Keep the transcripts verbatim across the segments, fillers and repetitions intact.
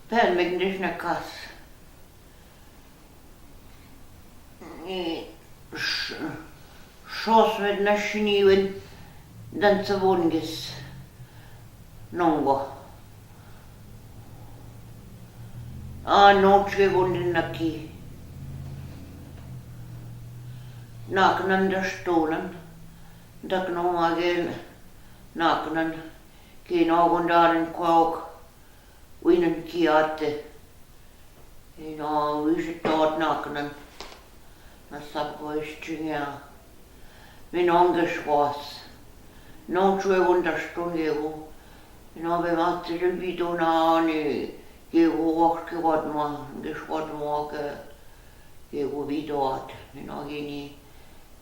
Pehn megnish na kas. Ni sh-, shos med na shniwen dan savonges nongo. A noche gondin naki. Naknan da stonan. Dakno magen naknan. Kino gondanen kwok. Winan kiate. Ino wishe tot naknan. Na sab ko ischinga. Minon geschwas. Non chwe wunderstun gego. Ino be matze bidonani. Gego wach ke wadma. Geschwadma ke. Gego bidot. Ino gini.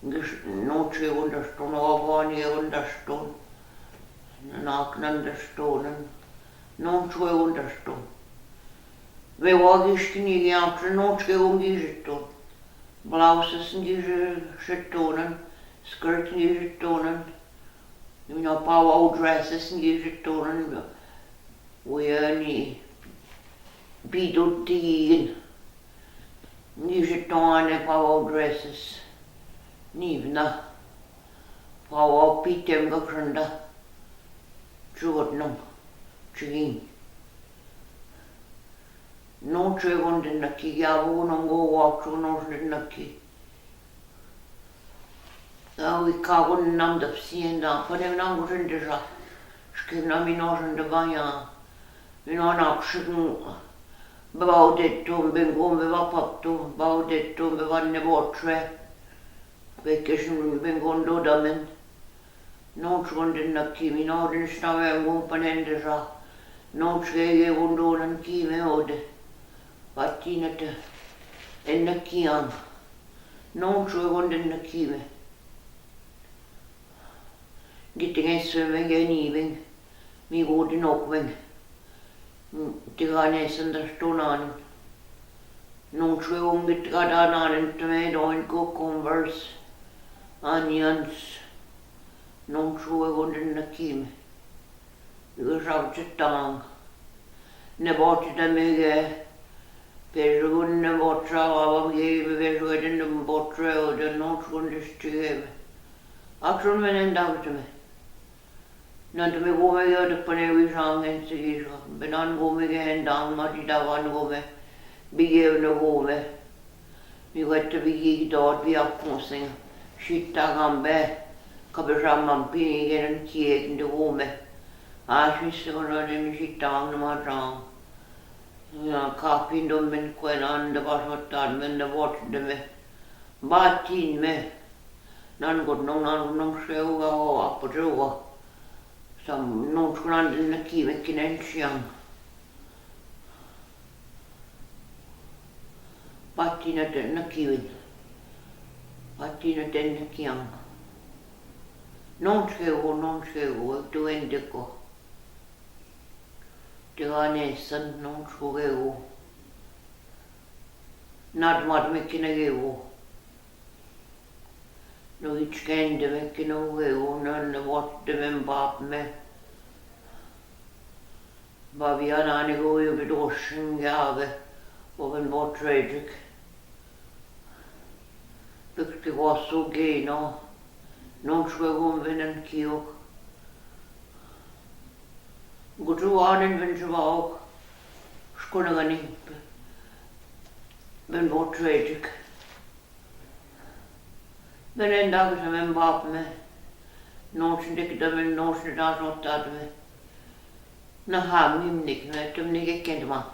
Gesch-, non chwe wunderstun. Wabani wunderstun. Naknan da stonan. Non chwe wunderstun. We wagish kini yapre non chwe wungi jitun. Blouses ngi jitun. Skirt ngi jitun. You know, power dresses ngi jitun. We ani bidot tigin. Ngi jitun power dresses. Nivna. Pawa pitem ga kranda. Chugot nong. Chigin. Non chwe gondin naki. Gyabu nongo wak chu non chwe naki. Awi kagon nam dapsien da. Panem nam gutin desa. Shkim nam ino jin da banya. Ino na kushikin. Baba udetum, bengom baba paptum, ba udetum, baba ne botre. Vacation ben gondo damen. Non chwe gondin naki mi, non din shna ben gon panendra. Non chwe ge gondo nan ki me ode. Patina te. En naki an. Non chwe gondin naki me. Gitenge swimming en evening. Mi go din okwen. Tiga ne sandar to nan. Non chwe gon git ga da nan te me don ko Converse, onions. Non chwe gondin naki me. Iga sab chitang. Ne bot da me ge. Pejugun ne bot sa wa ge me pejugun ne bot re o de non chwe gondin chige me. Action me ne nda me. Nan te me gome ge de pane wi sang en sigi so. Benan gome ge en dang ma di da wan gome. Bige ne gome. Mi wet te bigi dot bi ap konsing. Shita gambe. Kabe ram mam pi ge nan kie de gome. Ashi se gona de mi shita ang ma rang. Ya, kapi do men kwe nan de ba so tan men de bot de me. Ba tin me. Nan got nong nan got nong se uga o apo se uga. Sam non chwe nan din naki me kinen chiang. Patina te naki wen. Patina te naki ang. Non chwe go, non chwe go, tu en de ko. Te gane san non chwe go. Nat mat me kine go. No ich ken de me kine go, nan ne wat de me bap me. Babi anani go yo bit oshin gave. Oben bot tragic. Bikti wasu geno. Non chwe gon venen kiok. Gutu anen ven chwaok. Shkona gani. Ben bot tragic. Ben en dag sa men bap me. Nochen de kida men nochen da so tad me. Na ha mim nik me tum nik kent ma.